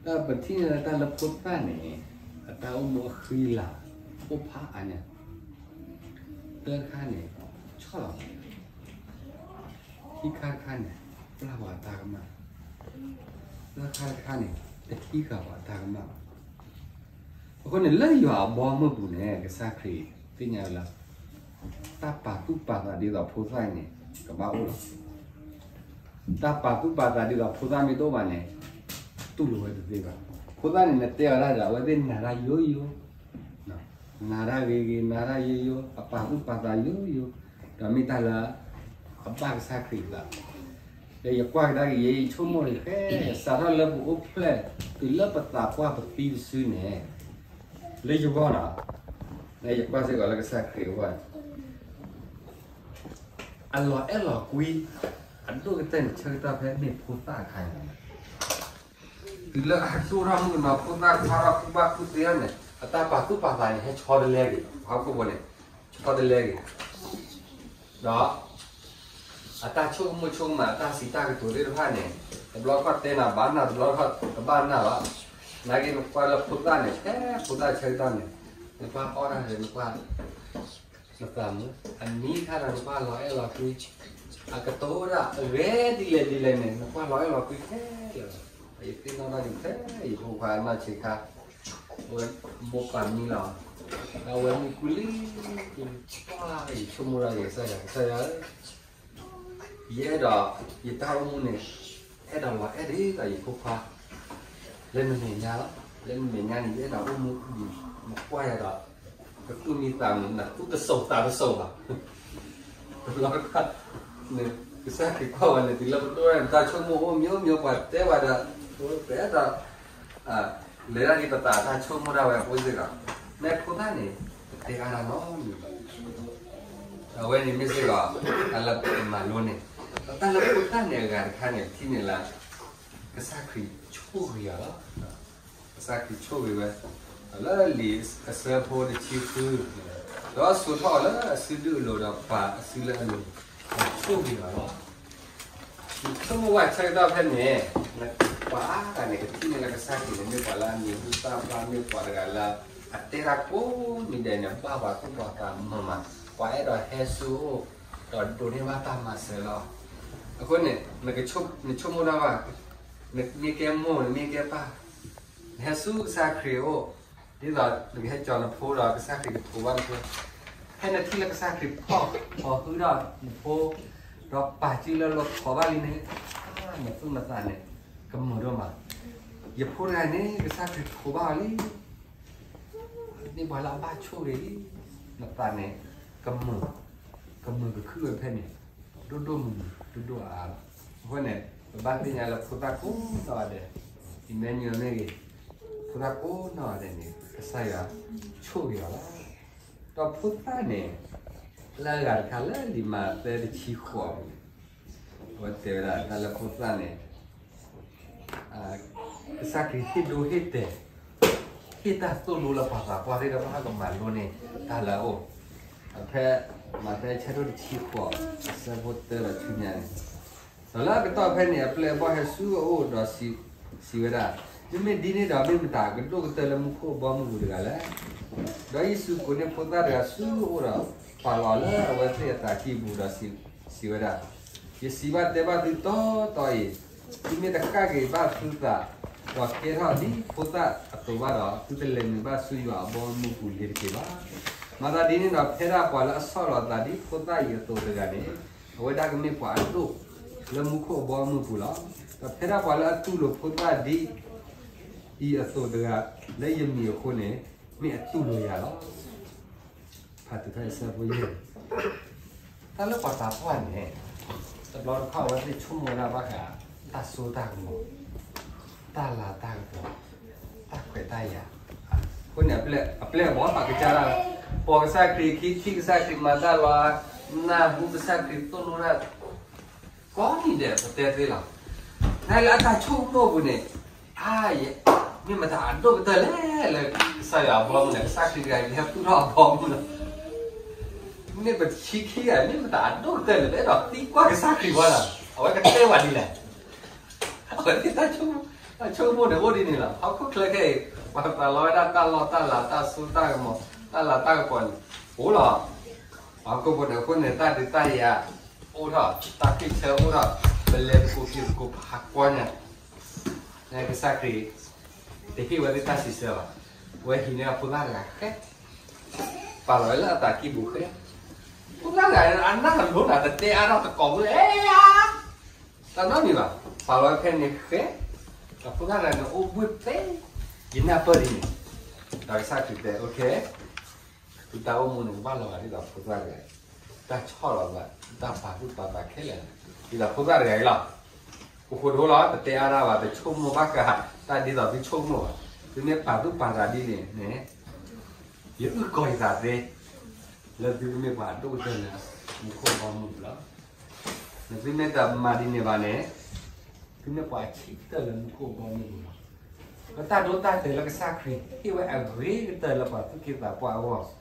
တၢ်ပထံၣ်န့ၣ်လၢတၢ်လၢဖိသၣ်န့ၣ် အတၢ်အိၣ်မူအဃံအလၤ အိၣ်ဖးအါညါ, သၢခါန့ၣ် ဆီၣ်လီၤ, ခံခါတခါန့ၣ် ပျၢ်ပှၤအတၢ်ကမၣ်, သၢခါတခါန့ၣ် တထံၣ်ဃာ်ပှၤအတၢ်ကမၣ်ဘၣ်. အဃိန့ၣ် လၢယွၤအဘီအမုၢ်ပူၤန့ၣ် ကစၢ်ခရံာ်သ့ၣ်ညါဝဲလၢ တၢ်ပာ်သူၣ်ပာ်သးဒ်သိးဖိသၣ်အံၤန့ၣ် ကဘၣ်အိၣ်လီၤ. တၢ်ပာ်သူၣ်ပာ်သးဒ်သိးဖိသၣ်မ့ၢ်တအိၣ်ဘၣ်န့ၣ် တူၢ်လိာ်ဝဲတသ့ဘၣ်. ဖိသၣ်န့ၣ် နတဲအီၤဒၣ်ဒီး အဝဲသ့ၣ်နာ်တၢ်ယိယိ, နာ်တၢ်ဂ့ၤဂ့ၤ, နာ်တၢ်ယိယိ, အပာ်သူၣ်ပာ်သးယိယိ, ဒီးမ့ၢ်တၢ်လၢ အဘၣ်ကစၢ်ခရံာ်အသး. ဒီးယကွၢ်ကဒါက့ၤ ယဆိကမိၣ်န့ၣ် ဖဲစးထီၣ်လၢပအိၣ်ဖျဲၣ် တုၤလၢပသးပှၢ်ပသံတစုန့ၣ် လၢယဂီၢ်နီၤ, ယကွၢ်စ့ၢ်ကီးလၢကစၢ်ခရံာ်အဂီၢ်န့ၣ် အလီၤအဲၣ်လီၤကွံ အဒိၣ်ကတၢၢ်န့ၣ် ဆၢကတီၢ်ဖဲမ့ၢ်ဖိသၣ်အခါန့ၣ်, တုၤလၢအဒိၣ်ထီၣ်မုၣ်ကနီၤ ဖိသၣ်ခွါထီၣ် ကူၣ်ဘၣ်ကူၣ်သ့ထီၣ်န့ၣ် အတၢ်ပာ်သူၣ်ပာ်သးန့ၣ် ဟဲဆီတလဲက့ၤ ဟီၣ်ခိၣ်ဖိန့ၣ် ဆီတလဲက့ၤ ဒီး အတၢ်ဆိကမိၣ်ဆိကမး အတၢ်စံးတၢ်ကတိၤသ့ၣ်တဖၣ်န့ၣ် တဘျီခီၣ်တဲနၤဘၣ်နၢ် တဘျီခီၣ်တဘၣ်နၢ်ဘၣ်. နာ်က့နကွၢ်လၢဖိသၣ်န့ၣ် ဖဲဖိသၣ်ဆၢကတီၢ်န့ၣ် နကွၢ်အီၣ်တၢ်ဒီး နကွၢ် နသးမုာ် အနံၤခါဒီးနကွၢ်လီၤအဲၣ်လီၤကွံ အကတိၤဒၣ်အဂ့ၤဒ်လဲၣ်ဒ်လဲၣ်န့ၣ် နကွၢ်လီၤအဲၣ်လီၤကွံခဲလၢာ်လီၤ. ယသ့ၣ်နီၣ်ထီၣ်န့ၣ် ဖဲယဖိခွါနီၢ်ဆံးခါ အဝဲမိၢ်ပၢ်မံလီၤ ဒီးအဝဲမုၢ်ကူလံ ကူလံ ယဆိကမိၣ်ဒၣ်ယကစၢ်ယွၤ ကစၢ်ယွၤဧၢ ယအဲၣ်ဒိး ယတၢ်အိၣ်မူန့ၣ် အဲၣ်ဒိးလီၤအဲၣ်ဒိးယဖိခွါ လၢနမဲာ်ညါလီၤ. လၢနမဲာ်ညါန့ၣ် ယအဲၣ်ဒိးအိၣ်မူဒ် နကွၢ်ယၤဒီး ကသူၣ်မံသးမုာ် နသူၣ်တစိၤသးတစိၤဘၣ် တဘျီတခီၣ် ကစၢ်ခရံာ်ကွၢ်ဝဲန့ၣ် တုၤလၢပဒိၣ်ထီၣ်န့ၣ် တၢ်ဆိကမိၣ်အိၣ်မျိုးမျိုး ပှၤတဲဝဲဒီး ပအဲၣ်ဒိး လဲၤတၢ်ဒ်ပသးတၢ်ဆိကမိၣ်ဒၣ်ဝဲအဃိစ့ၢ်ကီး မ့ၢ်ဖိသၣ်န့ၣ် ပတဲအါတၢ်နီတမံၤဘၣ်. အဝဲန့ၣ်မ့ၢ်စ့ၢ်ကီး တၢ်လၢပမၤလိန့ၣ် ဒီးတၢ်လၢဖိသၣ်န့ၣ်အဂၤတခါန့ၣ် ပထံၣ်န့ၣ်လၢ ကစၢ်ခရံာ်ဆိၣ်ဂ့ၤအီၤလီၤ. ကစၢ်ခရံာ်ဆိၣ်ဂ့ၤဝဲ လၢလံာ်အဆၢဖိတဆံဃု ဒီးစိာ်ထီၣ်အီၤလၢအစုဒုၣ်အလိၤ ဒီးပာ်အစုလၢအလိၤ ဒီးဆိၣ်ဂ့ၤအီၤလီၤ. နဆိကမိၣ်ဝဲဆၢကတီၢ်ဖဲန့ၣ် ပှၤအါဂၤန့ၣ် ကထံၣ်န့ၢ်လၢကစၢ်ခရံာ်န့ၣ် မ့ၢ်ပှၤလၢအမံၤဟူသၣ်ဖျါ မ့ၢ်ပှၤတဂၤလၢ အတဲတၢ်ကိးနံၤဒဲးန့ၣ် ဘၣ်ပှၤသူၣ်ပှၤသးမုာ်မး, ပှၤအဲၣ်ဒိးဟဲဆူအအိၣ် ဒီးဒိးန့ၢ်ဘၣ်တၢ်မၤစၢၤလီၤ. အဃိန့ၣ် နဆိကမိၣ်ဒၣ်ဘၣ် နမ့ၢ်ကဲမိၢ် နမ့ၢ်ကဲပၢ် နဟဲဆူကစၢ်ခရံာ်အအိၣ် ဒ်သိးနကဟဲကၠီၤနဖိဒီးကစၢ်ခရံာ်ကထိးဘၣ်နဖိ, ဖဲနထံၣ်လၢကစၢ်ခရံာ်ဖီၣ်ဟီၣ်ဟုဒီးနဖိ, ဒီးပာ်စုလၢလီၤထိးဘၣ်လံန့ၣ်, နသူၣ်နသးန့ၣ် ကမုာ်ဒိၣ်မး. ယဖိတဂၤန့ၣ် ကစၢ်ခရံာ်ထိးဘၣ်အီၤလံ. မ့ၢ်ပှၤလၢအဘၣ်ဆိၣ်ဂ့ၤလံ. နသးန့ၣ် ကမုာ်, ကမုာ်ကခုၣ်ဝဲဖဲန့ၣ် ဒိၣ်ဒိၣ်မုာ်မုာ် ဒိၣ်ဒိၣ်အါအါလီၤ. အဃိန့ၣ် ပဘၣ်သ့ၣ်ညါလၢဖိသၣ်ကိးနီၢ်ဂၤဒဲး, Emmanuel မ့ၢ်ဂ့ၤ, ဖိသၣ်ကိးနီၢ်ဂၤဒဲးန့ၣ် ကစၢ်ယွၤဆိၣ်ဂ့ၤအီၤလီၤ. ဒီးဖိသၣ်န့ၣ် လၢအဂၤတခါလၢလံာ်မးသဲတဆံဃိးအပူၤန့ၣ် အဝဲတဲဝဲဒၣ်တၢ်လၢဖိသၣ်န့ၣ် ကစၢ်ခရံာ်ဟ့ၣ်ဒိဟ့ၣ်တဲာ် ဟ့ၣ်တၢ်သိၣ်လိလၢပှၤသးပှၢ်သ့ၣ်တဖၣ်ကမၤလိန့ၢ်တၢ်လၢအအိၣ်, ဖဲမးသဲဆၢဒိၣ်တဆံဃိး အဆၢဖိတၢဒီးဆူညါန့ၣ်, ဒီးလၢအကတီၢ်ဖဲန့ၣ် အပျဲၢ်အဘီၣ်ဟဲဆူအအိၣ်ဒီးစံးဝဲဒၣ်, မ့မ့ၢ်ဒ်န့ၣ်ဒီး မ့ၢ်မတၤကဒိၣ်ကတၢၢ်လၢမူခိၣ်အဘီအမုၢ်ပူၤတဂၤလဲၣ်. ဒီးယ့ၣ်ၡူးကိးန့ၢ်ဖိသၣ်တဂၤဆူအအိၣ်ဒီး ပာ်လီၤအီၤလၢအဝဲသ့ၣ်အသးကံၢ်ပူၤဒီးစံးဝဲဒၣ်, ယစံးဘၣ်တဲဘၣ်သုတီတီအံၤ, သုမ့ၢ်တဃၣ်က့ၤဘၣ်သုသး ဒီးကဲထီၣ်ဒ်ဖိသၣ်အသိးဘၣ်ဒီး သုတလဲၤနုာ်ဘၣ်ဆူယွၤအဘီအမုၢ်ပူၤလ့ၤတက့ၢ်ဘၣ်. မၤသးဒ်န့ၣ်ဒီး ဖဲဒၣ်ပှၤလၢအဆီၣ်လီၤအသးဒ်ဖိသၣ်အံၤအသိးတဂၤန့ၣ်, အဝဲဒၣ်ကမ့ၢ်ပှၤအဒိၣ်လၢမူခိၣ်အဘီအမုၢ်ပူၤလီၤ. ဒီးဖဲဒၣ်ပှၤလၢအတူၢ်လိာ်ဖိသၣ်ဒ်အံၤအသိးတဂၤ လၢယမံၤအဃိန့ၣ် မ့ၢ်အတူၢ်လိာ်ယၤလီၤ. ဖးတုၤဖဲအဆၢဖိယဲၢ်, တၢ်လၢပှၤသးပှၢ်န့ၣ် တဘျီတခီၣ်အဝဲသ့ၣ်ဆိကမိၣ်ဝဲဒၣ်ဘၣ်ဃး တၢ်စိတၢ်ကမီၤ, တၢ်လၤတၢ်ကပီၤ, တၢ်ခွဲးတၢ်ယာ်, အဃိန့ၣ် အပျဲၢ်အဘီၣ်ပာ်ကစၢ်ဒၣ်, ပိာ်ကစၢ်ခရံာ်ခံ ထံၣ်ကစၢ်ခရံာ်မၤတၢ်လီၤ, နၢ်ဟူကစၢ်ခရံာ်သိၣ်လိတၢ် ကိးနံၤဒဲးပတဲသ့လီၤ. နလၢအတၢ်ဆိကမိၣ်ပူၤန့ၣ်, အါယဲ, မ့ၢ်မတၤအဒိၣ်ကတၢၢ်လဲၣ်လၢကစၢ်ယွၤအဘီအမုၢ်န့ၣ်, ကစၢ်ခရံာ်တဂၤအံၤ ကဟဲသူၣ်ထီၣ်အဘီအမုၢ်လီၤ. မ့ၢ်ပထံခံဂၤ မ့ၢ်မတၤအဒိၣ်ကတၢၢ်လဲၣ် ပအဲၣ်ဒိးသံကွၢ်ကစၢ်ခရံာ်ဝဲဒၣ်, အဝဲကတဲပှၤဒ်လဲၣ်. အဝဲသ့ၣ်တၢ်ဆိကမိၣ်န့ၣ်အိၣ်ဒ်န့ၣ်လီၤ. ဟီၣ်ခိၣ်ချၢခဲအံၤ ပှၤပာ်လီၤဝဲဒၣ်တၢ်လီၢ်တၢ်လၤ တၢ်စိတၢ်ကမီၤ တၢ်လၤတၢ်ကပီၤန့ၣ် အိၣ်လီၤ. ပှၤဟီၣ်ခိၣ်ဖိန့ၣ် အဃိန့ၣ် တၢ်ဒုးတၢ်ယၤအိၣ်ထီၣ်, တၢ်ဖ့ၣ်ဆၢအိၣ်ထီၣ်, ပလဲၤသကိးက့ၤသကိးဖးကွၢ်ညါ, ကစၢ်ခရံာ် တဟ့ၣ်ဝဲသ့ၣ်တၢ်စံးဆၢဘၣ်. အဝဲဟံးန့ၢ်အဖိသၣ်တဂၤဃဲ, ပာ်လီၤဝဲလၢအသးကံၢ်ပူၤဃဲ, ဖိသၣ်တဂၤအနၢ်တလိၤနၤ တတဲအါထီၣ်တကိးဖိ, တၢ်နီတမံၤဘၣ်, ပာ်လီၤဝဲဖဲန့ၣ်ဃဲ, ဒီးဖိသၣ်တဂၤန့ၣ်အိၣ်ဘှ့ၣ်သ့, ယနၢ်ပၢၢ်ဒ်န့ၣ်, ဒီးကစၢ်ခရံာ်တဲ okay, သုတၢ်အိၣ်မူန့ၣ် ကဘၣ်လီၤဂာ်ဒ်သိးဖိသၣ်တဂၤအံၤ, တၢ်ဆီၣ်လီၤသး, တၢ်ပာ်သူၣ်ပာ်သးခဲလၢာ်, ဒ်သိးဖိသၣ်တဂၤအံၤလီၤ. အိၣ်ဃိတအိၣ်လီၤ, တတဲအါတၢ်ဘၣ်, တဆိကမိၣ်ဘၣ်ဃးတၢ်ဒ်သိးသုဆိကမိၣ်ဘၣ်. သုမ့ၢ်ပာ်သူၣ်ပာ်သးဒ်န့ၣ်န့ၣ်, ယအုၣ်ကီၤယသးသ့, လၢသုကမ့ၢ်ပှၤအဒိၣ်ကတၢၢ်လၢမူခိၣ်ဘီမုၢ်ပူၤလီၤ. သုမ့ၢ်တမၤဒ်န့ၣ်ဘၣ်န့ၣ်, သုမ့ၢ်ပှၤဆံးကတၢၢ်လၢမူခိၣ်ဘီမုၢ်ပူၤလီၤ. ပတၢ်ဒိတၢ်တဲာ်လၢကစၢ်ခရံာ်ဟ့ၣ်ဝဲအဂ့ၤကတၢၢ်လၢပှၤသူၣ်က့သးပှၢ်အဂီၢ်,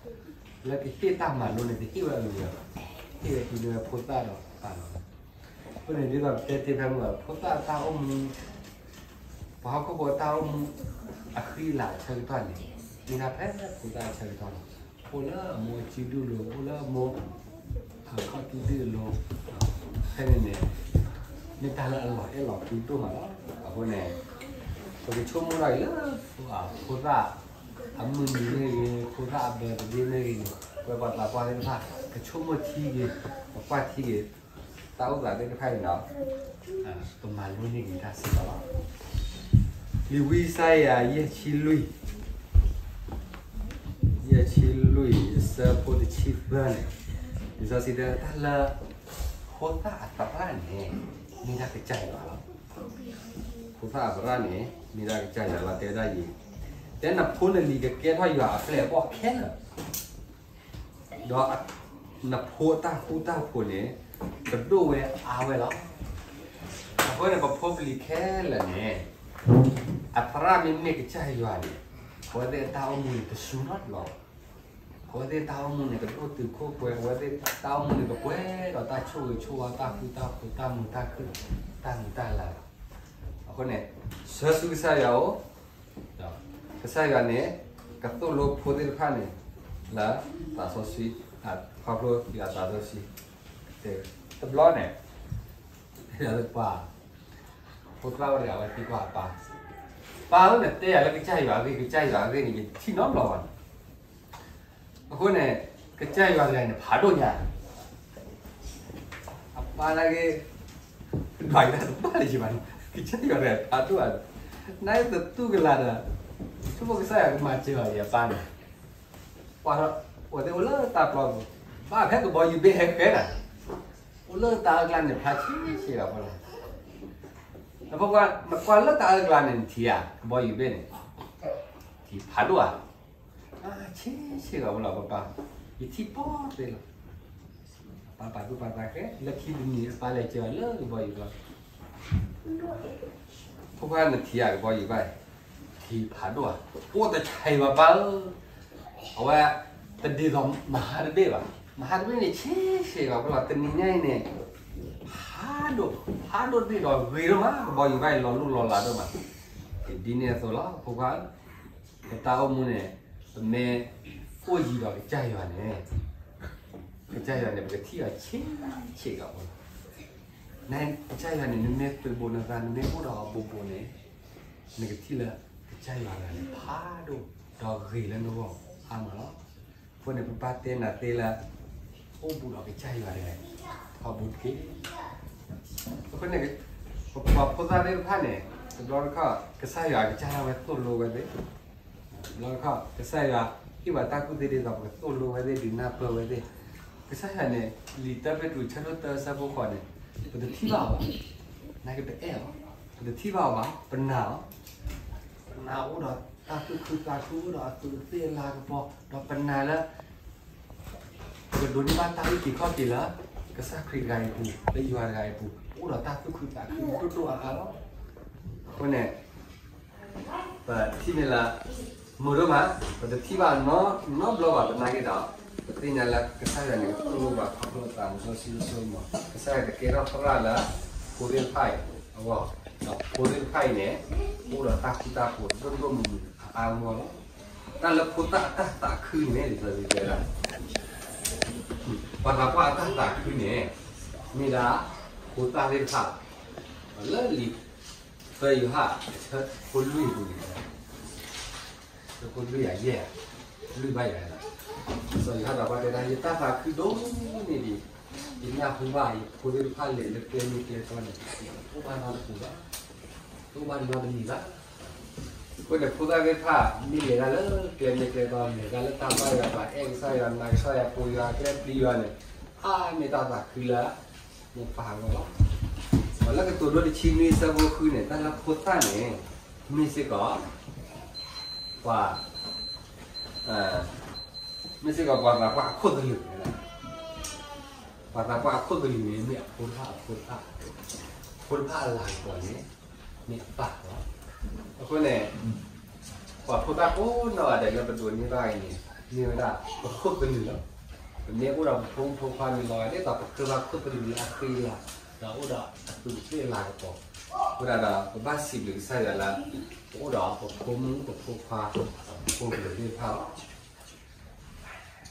လၢကဟ့ၣ်တၢ်မၤလိန့ၣ် တဟ့ၣ်ဝဲအဂ့ၤဘၣ်, ဟ့ၣ်ဝဲတုၤလၢဖိသၣ်ဒီးပၢ်လီၤ. အဃိန့ၣ်ဒ်သိးပတဲတ့ၢ်ဖဲမုၢ်ဘၣ် ဖိသၣ်အတၢ်အိၣ်မူ ပှၤဟီၣ်ခိၣ်ဖိအတၢ်အိၣ်မူ အဃံအလၤအဆၢကတီၢ်န့ၣ် မ့ၢ်ဒၣ်ဖဲဖိသၣ်အဆၢကတီၢ်လီၤ. အိၣ်လၢအမိၢ်အစုဒုၣ်အလိၤ, အိၣ်လၢအမိၢ်အခီၣ်ထံးဒုၣ်အလိၤ, ဖဲန့ၣ်န့ၣ် မ့ၢ်တၢ်လၢအလီၤအဲၣ်လီၤကွံဒိၣ်မးလီၤ. အဃိန့ၣ် ပကဆိကမိၣ်ထီၣ်အံၤလၢ ဖိသၣ်အမုၢ်နံၤမ့ၢ်ဂ့ၤ, ဖိသၣ်အဘၢၣ်တဒ့မ့ၢ်ဂ့ၤန့ၣ်, ပဝဲပှၤသးပှၢ်သ့ၣ်တဖၣ် ကဆိကမိၣ်ထံဂ့ၤ, ပကွၢ်ထံဂ့ၤ, တၢ်အိၣ်သးသ့ၣ်တဖၣ်အံၤန့ၣ် ပမၤလိန့ၢ်ဂ့ၤတၢ်စ့ၢ်ကီးလီၤ. လံာ်ဝံယၡါယၤ ယဲၢ်ဆံလွံၢ်, ယဲၢ်ဆံလွံၢ် အဆၢဖိတဆံသၢန့ၣ်, လံာ်စီဆှံတဲ တၢ်လၢ ဖိသၣ်အသရၣ်န့ၣ် မ့ၢ်ဒၣ်ကစၢ်ယွၤလီၤ. ဖိသၣ်အသရၣ်န့ၣ် မ့ၢ်ဒၣ်ကစၢ်ယွၤလီၤ တဲဝဲဒၣ်အံၤ, တဲနဖိနလံၤကကဲထီၣ်ယွၤအပျဲၢ်အဘီၣ်ခဲလၢာ် ဒီးနဖိအတၢ်ဃူတၢ်ဖိးန့ၣ် ကဒိၣ်ဝဲအါဝဲလီၤ. အဃိန့ၣ် ပဖိပလံၤခဲလၢာ်န့ၣ် အသရၣ်မ့မ့ၢ်ကစၢ်ယွၤန့ၣ် အဝဲသ့ၣ်အတၢ်အိၣ်မူန့ၣ် တစူၤနီတဘျီဘၣ်. အဝဲသ့ၣ်တၢ်အိၣ်မူန့ၣ် ကဒိၣ်တုာ်ခိၣ်ပှဲၤ, အဝဲသ့ၣ်တၢ်အိၣ်မူန့ၣ် ကပှဲၤဒီးတၢ်ဆိၣ်ဂ့ၤဆိၣ်ဝါ တၢ်ဃူတၢ်ဖိး တၢ်မုာ်တၢ်ခုၣ် တၢ်မုာ်တၢ်လၤလီၤ. အဃိန့ၣ် ဆၢဆူကစၢ်ယွၤအအိၣ် ကစၢ်ယွၤန့ၣ် ကသိၣ်လိဖိသ့ၣ်တဖၣ်န့ၣ် လၢသးစီဆှံ, ခီဖျိယွၤသးစီဆှံ, တဘျီန့ၣ် ပှၤ ဖိသၣ်ဝဲတဂၤဝဲသံကွၢ်အပၢ်, ပၢ်ဧၢ နတဲယၤလၢကစၢ်ယွၤအဂ့ၢ် ကစၢ်ယွၤအဂ့ၢ်န့ၣ် ယတထံၣ်နီတဘျီဘၣ်. အဃိန့ၣ် ကစၢ်ယွၤတဂၤန့ၣ် ဖးဒိၣ်ညါ အပၢ်နာ်က့ ဒွးက့ၤတၢ်တဘၣ်လၢၤဘၣ်န့ၣ် ကစၢ်ယွၤတဂၤဖးဒိၣ်ဧါ, နာ်က့တတူၢ်ကလာ်ဒီး ဆိကမိၣ်ကစၢ်ယွၤကမၤစၢၤအီၤအံၤအပၢ်န့ၣ်, ပှၤအဝဲသ့ၣ်အိၣ်လၢတၢ်ပျီပူၤ, ဘၣ်ဖဲကဘီယူၤဘ့ၣ်ဟဲဃဲနၤ, အိၣ်လၢတၢ်အၢကျါန့ၣ် ဖျါဆ့ဆ့လီၤဖိလီၤ. နဖိခွါ နကွၢ်လၢတၢ်အၢကျါန့ၣ် နထံၣ်ဧါ ကဘီယူၤဘ့ၣ်န့ၣ်, ထံၣ်ဖးဒိၣ်ဧါ, ဆ့ဆ့လီၤဖိလီၤ ပၢ်, ယထံၣ်ပိာ်သ့လီၤ. အပၢ်ပာ်သူၣ်ပာ်သးဃဲ လၢခံတနံၤအပၢ်လဲၤစၢၤအီၤလၢကဘီယူၤကျါ ဖိခွါနထံၣ်ဧါ ကဘီယူၤဘ့ၣ်, ထံၣ်ဖးဒိၣ်ဧါ, အိၣ်တဆံးဘၣ်ပၢ်ဧၢ, အဝဲ တဒ်သိးမဟါတဘ့ၣ်ဘၣ်, မဟါတဘ့ၣ်န့ၣ် ဆ့ဆ့လီၤဖိလီၤ တနံၤညါအံၤန့ၣ်, ဖးဒိၣ်, ဖးဒိၣ်တဘ့ၣ်ဒီးဂ့ၤဒိၣ်မး ကဘီယူၤဘ့ၣ်အံၤလီၤလိၢ်လီၤလးဒိၣ်မး, ဒ်န့ၣ်အသိးလီၤ ဖိခွါဧၢ, ပတၢ်အိၣ်မူန့ၣ် ပမ့ၢ်အိၣ်ယံၤဒီးကစၢ်ယွၤန့ၣ် ကစၢ်ယွၤန့ၣ် ပကထံၣ်အီၤဆ့ဆ့လီၤဖိလီၤ. နကစၢ်ယွၤန့ၣ် နမ့ၢ်သုးဘူးနသး နမ့ၢ်အိၣ်ဒီးအီၤဘူးဘူးန့ၣ်, နကထံၣ်လၢကစၢ်ယွၤတဂၤန့ၣ် ဖးဒိၣ်ဒီးဂ့ၤလၢနဂီၢ်အါမးလီၤ. အဃိန့ၣ် ပဘၣ်တဲနၤသ့လၢ အိၣ်ဘူးဒီးကစၢ်ယွၤတဂၤန့ၣ် ထီဘိတက့ၢ်. အဃိန့ၣ် ပပှၤဖိသၣ်သ့ၣ်တဖၣ်န့ၣ် တဘျီတခီၣ် ကစၢ်ယွၤကစၢ်ဒၣ်ဝဲသိၣ်လိဝဲသ့ၣ် တဘျီတခီၣ် ကစၢ်ယွၤဟ့ၣ်ပှၤတၢ်ကူၣ်သ့ဒ်သိး ပကသိၣ်လိဝဲသ့ၣ် ဒုးနၢ်ပၢၢ်ဝဲသ့ၣ်, ကစၢ်ယွၤန့ၣ် လံာ်တၢ်ပ့းတရူးဆၢဒိၣ်တၢအဆၢဖိဃိးန့ၣ် ပတထံၣ်ဘၣ်အီၤဘၣ်, နာ်က့ပအဲၣ်အီၤ, ပတထံၣ်ဘၣ်အီၤဘၣ်, ပနာ်အီၤ, ပနာ်အိၣ်ဒီးတၢ်သူၣ်ခုသးခု အိၣ်ဒီးအသူးအသ့ၣ်အလၤကပီၤ ဒီးပနာ်လၢ ပကဒိးန့ၢ်ဘၣ်တၢ်အုၣ်က့ၤခီၣ်က့ၤလၢ ကစၢ်ခရံာ်တဂၤအံၤအပူၤ လၢယွၤတဂၤအံၤအပူၤ အိၣ်ဒီးတၢ်သူၣ်ခုသးခုဒိၣ်ဒိၣ်အါအါလီၤ. အဃိန့ၣ် ပထံၣ်န့ၢ်လၢ မုာ်ဒိၣ်မး ပတထံၣ်ဘၣ်နီတဘျီဘၣ် ပနာ်က့ဒီး ပသ့ၣ်ညါလၢကစၢ်ယွၤန့ၣ် ကသိၣ်လိပှၤခီဖျိသးစီဆှံအစိကမီၤ, ကစၢ်ယွၤကကဲထီၣ်သရၣ်လၢ ဖိသ့ၣ်တဖၣ်အံၤအဂီၢ်, ဒီးဖိသ့ၣ်တဖၣ်အံၤန့ၣ် အိၣ်ဒီးတၢ်ဃူတၢ်ဖိးဒိၣ်ဒိၣ်မုၢ်မုၢ်အါအါဂီၢ်ဂီၢ်လီၤ. တၢ်လၢဖိသၣ်အတၢ်သးခုန့ၣ် ဒ်သိးတဲဒၣ် ပှၤသးပှၢ်အတၢ်သးခုန့ၣ် မ့ၢ်ဒၣ်ဖိသၣ်သ့ၣ်တဖၣ် လၢလံာ်သၢယိၤဟၣ် အဆၢဖိလွံၢ်အပူၤန့ၣ်, အဆၢဖိလွံၢ်အယဲၢ်, လွံၢ်ဘၣ်ယၤလီၤ. စီၤယိၤဟၣ်သးပှၢ်တဲဒၣ် ယတၢ်သးခုဒိၣ်န့ၢ်ဒံး, ယနၢ်ဟူဘၣ် ယဖိသ့ၣ်တဖၣ်လဲၤလၢကျဲမ့ၢ်ကျဲတီန့ၣ် တအိၣ်ဘၣ်နီတပူၤဘၣ်, တအိၣ်ဘၣ်နီတမံၤဘၣ်. အဃိန့ၣ် ဖိသၣ်သ့ၣ်တဖၣ် မ့ၢ်လဲၤတၢ်လၢကျဲမ့ၢ်ကျဲတီ လဲၤတၢ်လၢတၢ်ဘၣ်ယွၤ ပှၤအဲၣ်ကစၢ်ယွၤ နာ်ကစၢ်ယွၤ ပိာ်ယွၤ ကျဲပျံၤယွၤန့ၣ် အါမ့ၢ်တၢ်သးခုလၢ မိၢ်ပၢ်အဂီၢ်လီၤ. ပှၤလၢကတိၤဒိတဆံနွံအဆၢဖိဃုန့ၣ် တၢ်လၢဖိသၣ်န့ၣ် မ့ၢ်စ့ၢ်ကီး ပှၤ မ့ၢ်စ့ၢ်ကီးပှၤသးပှၢ်အခိၣ်သလုးန့ၣ်လီၤ. ပှၤသးပှၢ်အခိၣ်သလုးန့ၣ် မ့ၢ်အဖိတဖၣ်အဖိတဖၣ်, ဖိတဖၣ်အလၤကပီၤန့ၣ် မ့ၢ်အပၢ်လီၤ. အဃိန့ၣ် ပှၤဖိသၣ်ကိးနီၢ်ဂၤဒဲးလၢပဒိးန့ၢ်ဘၣ်အံၤန့ၣ် မ့ၢ်ဝဲဒၣ်ပခိၣ်သလုးလီၤ. ပမ့ၢ်အိၣ်ဒီးပဖိမုၣ်ဖိခွါမ့ၢ်လီၤဂာ်ဒ်သိး ပဃုဘၣ်ခိၣ်သလုးလၢအဃံအလၤ, ဒီးအိၣ်ဒီးအသူးအသ့ၣ်အလၤကပီၤ, အဃိဒၣ်ဒီး ပဘၣ်စံးဘျုးကစၢ်ယွၤလၢ ပအိၣ်ဒီးပဖိမုၣ်ပဖိခွါ ဒီးပဖိသလုးသ့ၣ်တဖၣ်လီၤ.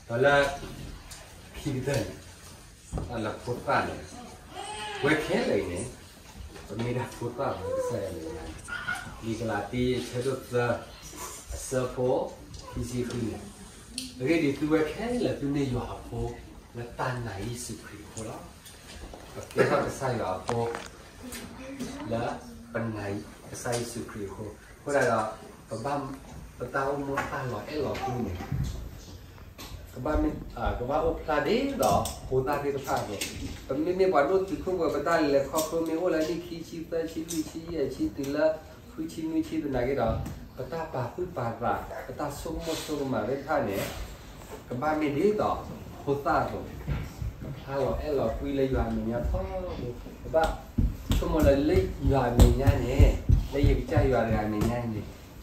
ဒီးလၢခံကတၢၢ်န့ၣ် လၢဖိသၣ်န့ၣ် ပဝဲခဲလၢာ်အံၤန့ၣ် ပမ့ၢ်ဒၣ်ဖိသၣ်လၢကစၢ်ယွၤအမဲာ်ညါန့ၣ်, လံာ်ကလၤတံ အဆၢဒိၣ်သၢ အဆၢဖိ ခံဆံဃုန့ၣ်, အဂ့ၢ်ဒ်အံၤ သုဝဲခဲလၢာ်သုမ့ၢ်ယွၤအဖိ လၢတၢ်နာ်ယ့ၣ်ၡူးခရံာ်အဃိလီၤ. ပကဲထီၣ်ကစၢ်ယွၤအဖိ လၢပနာ်ကစၢ်ယ့ၣ်ၡူးခရံာ်အဃိ, အဃိဒၣ်ဒီး ပဘၣ် ပတၢ်အိၣ်မူအတၢ်လီၤအဲၣ်လီၤကွံန့ၣ် ကဘၣ်မ့ၢ် ကဘၣ်အိၣ်ဖျါဒ်သိး ဖိသၣ်သ့ၣ်တဖၣ်အသိး, ပမ့မ့ၢ်ပှၤဒိၣ်တုာ်ခိၣ်ပှဲၤ ပတၢ်လဲၤခီဖျိမ့ၢ်အိၣ်လၢနံၣ်ခံဆံ သၢဆံ လွံၢ်ဆံ ယဲၢ်ဆံ တုၤလၢ ဃုဆံ နွံဆံသနာ်က့ဒီး ပတၢ်ပာ်သူၣ်ပာ်သး ပတၢ်ဆိကမိၣ်ဆိကမးသ့ၣ်တဖၣ်န့ၣ် ကဘၣ်မ့ၢ်ဒ်သိး ဖိသၣ်အသိး, ကဖျါလီၤအဲၣ်လီၤကွံလၢယွၤအမဲာ်ညါထီဘိ, ကဘၣ်ဆိကမိၣ်လၢလၢယွၤအမဲာ်ညါန့ၣ်, လၢယကစၢ်ယွၤတဂၤအမဲာ်ညါန့ၣ်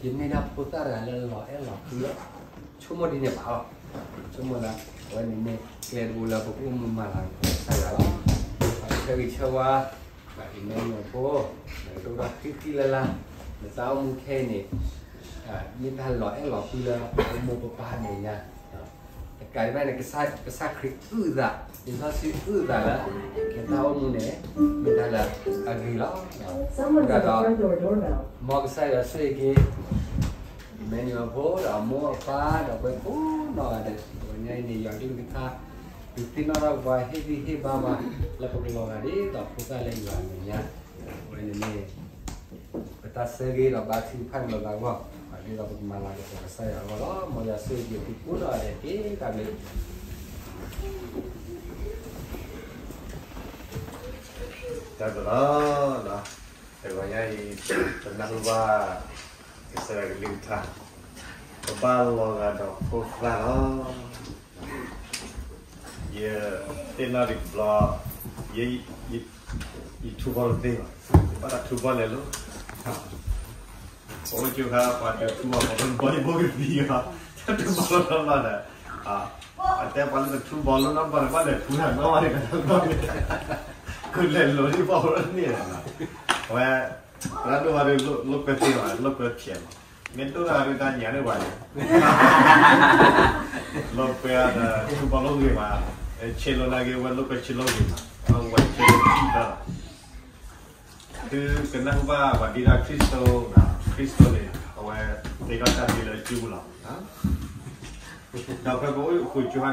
ယမ့ၢ်ဒၣ်ဖိသၣ်တဂၤလၢလီၤအဲၣ်လီၤကွံလီၤ. ဆိကမိၣ်ဒ်န့ၣ်ဘၣ်လီၤ. ဆိကမိၣ်လၢ အဝဲန့ၣ်မ့ၢ်ကျဲတဘိလၢပကအိၣ်မူမၤလၤကပီၤကစၢ်ယွၤလီၤ. ဆၢဂ့ၤဆၢဝါ ဘၣ်အံၤမ့ၢ်ညီဖိ, နကဒိၣ်ထီၣ်ဃံဃံလၢ်လၢ်, နတၢ်အိၣ်မူခဲအံၤန့ၣ် မ့ၢ်တၢ်လီၤအဲၣ်လီၤကွံလၢပမိၢ်ပပၢ်အမဲာ်ညါ, တကးဒံးဘၣ်န့ၣ် ကစၢ်ခရံာ်အုၣ်အသး, လံာ်စီဆှံအုၣ်အသးလၢ နတၢ်အိၣ်မူန့ၣ် မ့ၢ်တၢ်လၢအဂ့ၤလီၤ. အဃိဒၣ်ဒီး မ်ကစၢ်ယွၤဆိၣ်ဂ့ၤက့ၤ အံၤမ့ၢ်ညီဖိဒီးအမိၢ်အပၢ်ဒီးပှၤကိးနီၢ်ဂၤဒဲး, တနံၤညါအံၤန့ၣ် ယွၤကလုၢ်ကထါ ဒုးသ့ၣ်နီၣ်ထီၣ်ပှၤ ဟ့ၣ်ဂံၢ်ဟ့ၣ်ဘါပှၤ လၢပကလီၤဂာ်ဒ်သိးဖိသၣ်လၢယွၤအမဲာ်ညါ, အဝဲန့ၣ်မ့ၢ် ပတၢ်ဆၢဂ့ၤဒီးဘါထုကဖၣ်န့ၢ်လိာ်သးအဂီၢ်, ဒ်သိးပကမၤလၤကပီၤကစၢ်ယွၤအဂီၢ်လီၤ. မ်ယွၤဆိၣ်ဂ့ၤက့ၤသုကိးနီၢ်ဂၤဒဲးတက့ၢ်. တၢ်ဘျုး တၢ်ဘျုးလီၤ. တဂီၤညါအံၤ ပနၢ်ဟူဘၣ် ကစၢ်ယွၤကလုၢ်ကထါ ပဘၣ်လီၤဂာ်ဒီးဖိသၣ်လီၤ. ယသ့ၣ်နီၣ်ဒံးတဘျီ, ယ ယထူဘီတသ့ဘၣ်, ယဘၣ်တၢ်ထူဘီလဲၤလိၤ. ပအိၣ်ကၠိခါ ပှၤတထူဘီဘီလိၤဘီ ယဘိကသံလီၤ, တၢ်ထူဘီလိၤနီတဘျီဒီး အတဲပှၤလၢတထူဘီလိၤနီတဘျီန့ၣ် ဘၣ်လဲၤထူတၢ်နီတဘျီန့ၣ်, ကလဲၤလိၤဒ်ဘီလိၤန့ၣ်လီၤ. အဝဲ ပှၤဒိၣ်ဘၣ်ဒီး လိာ်ကွဲသ့ဘၣ်, လိာ်ကွဲဖျဲးလီၤ. မ့ၢ်ဒိၣ်တၢ်ဒီးတၢ်ညါန့ၣ်ဘၣ်န့ၣ် လိာ်ကွဲဒီးထူဘီလိၤဂ့ၤဘၣ်, ဆ့လိၤနာ်က့ ဝဲလိာ်ကွဲဆ့လိၤဂ့ၤဘၣ်, ဝဲဆ့လိၤထံၣ်ဘၣ်လီၤ. သုကနၢ်ဟူဘၣ်ပှၤဒ်တၢ်ခရံာ်စိ, ခရံာ်စိန့ၣ် အဝဲသ့ထီၣ်တၢ်သ့လၢအစုပူၤလီၤ. ဒီးဖဲပအိၣ်ဃုာ်ကၠိခါ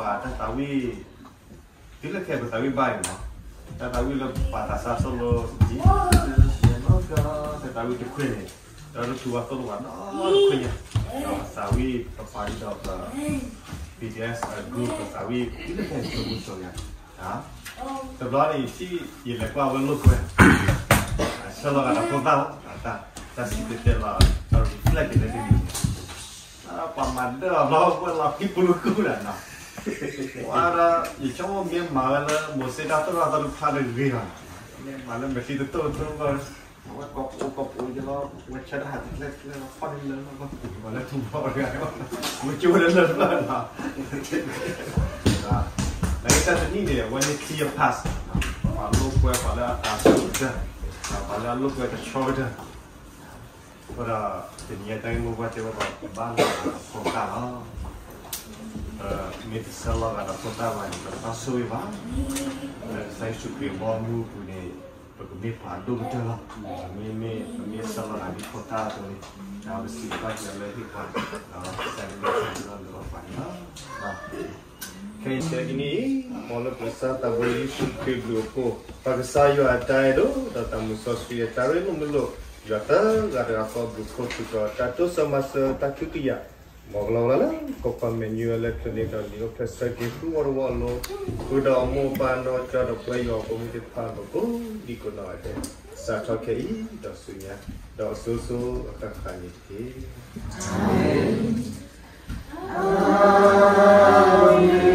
န့ၣ် အဝဲသိၣ်လိပှၤတၢ်သးဝံၣ်, တုၤလၢခဲအံၤပသးဝံၣ်ဘၣ်အံၤမး, တၢ်သးဝံၣ်လၢပှၤသးစၢ်သိၣ်လိ တၢ်သးဝံၣ်တခွဲးန့ၣ်, ဒီးလၢထူဘီသိၣ်လိပှၤနီတခွဲးညါ, ဒီးပသးဝံၣ်ပပှၤဒ်ဒီးပ ပီၣ်ဒီး အဂုၢ် ပသးဝံၣ်တုၤလၢခဲအံၤ ကၠိပူၤစိၤညါ တဘျီန့ၣ် ယထံၣ် ယလဲၤကွၢ်ဝဲလိာ်ကွဲ, ဆၢလီၤဂာ်ဒီးဖိသၣ်, တၢ်စံၣ်တဲၤတဲလီၤ တၢ် reflect က့ၤလၢဒ်န့ၣ်, ပှၤမၤဒၢၣ်အီၤဘျီ ဝဲလီၤဖံပူၤလၢကူၣ်ဒီးနီၤ, ဝဲဒီး ယဆိကမိၣ်မ့ၢ်မၤဝဲလၢ မိၤၡ့တၢ်သိၣ်တၢ်သီတဖၣ်တဂ့ၤဘၣ်, မ့ၢ်မၤလၢမဲာ်ချံတတိၢ်တတိၢ်ဘၣ် အဝဲကိးပအိၣ်ကိးပအိၣ်ယလီၤ, ဝဲဆၢတၢ်ဟးတကျဲတကျဲလီၤ, ဖီၣ်န့ၢ်လၢလီၤ, ပှၤလၢထူဘီတဂၤ, ဝဲကၠိဝဲလၢလၢလီၤ, လၢတၢ်တနံၣ်န့ၣ် အဝဲန့ၣ် clear path, ပှၤလိာ်ကွဲ ပှၤလၢအသးဆူၣ်ကတၢၢ်, ပှၤလၢအလိာ်ကွဲတဆီကတၢၢ်, အဃိဒီး တနံၤအံၤတၢ်ဂ့ၢ်မိၢ်ပှၢ်တဲဝဲ ပဘၣ်လီၤဂာ်ဒီးဖိသၣ်လီၤ. မ့ၢ်တဆၢလီၤဂာ်ဒီးဖိသၣ်ဘၣ်န့ၣ် ပတဘၣ်ဆိၣ်ဂ့ၤဘၣ်. လၢကစၢ်ယ့ၣ်ၡူးခရံာ်အဘီအမုၢ်အပူၤန့ၣ် ပကမ့ၢ်ပှၤအဒိၣ်ကတၢၢ်လီၤ. မ့မ့ၢ်ပမ့ၢ်ဆၢလီၤဂာ်ဒ်ဖိသၣ်အသိးန့ၣ် ဒီးပစံးဘျုးဘၣ်က့ၤလၢဟ့ၣ်ပှၤ ဒီးကစၢ်ယွၤလၢဟ့ၣ်ပှၤန့ၣ်လီၤ. ခဲအံၤဆၢကနံၣ်အံၤ မ်လၢပကစၢ်သးဘိယ့ၣ်ၡူးခရံာ်အဘျုးအဖှိၣ်, ပၢ်ကစၢ်ယွၤအတၢ်အဲၣ်ဒိၣ် ဒီးသးစီဆှံအတၢ်ရ့လိာ်မုာ်လိာ်, ယွၤတဂၤဒီးအသီအဘျုးအဖှိၣ် ထုကီတၢ်တိစၢၤမၤစၢၤတၢ်ခွဲးတၢ်ယာ်, မ်ကလီၤလၢ ကီၢ်ပှၤမဲာ်ညါလၢခီန့ၣ်ဒီး လံာ်အိၣ်ဖျဲၣ်ဆၢက့ၤဃုဝီတဝီအလိၤ, ဃုာ်ဒီးအမိၢ်အပၢ်နီၢ်ကၠီဒီးပဝဲယွၤအဖိမုၣ်သ့ၣ်တဖၣ်အလိၤကိးဒံကိးနီၢ်ဂၤဒဲး, စးထီၣ်ခဲအံၤဒီးဆူညါ, ဒီးအစိၤစိၤအဃၣ်ဃၣ်န့ၣ်တက့ၢ်. အၤမ့ၣ်.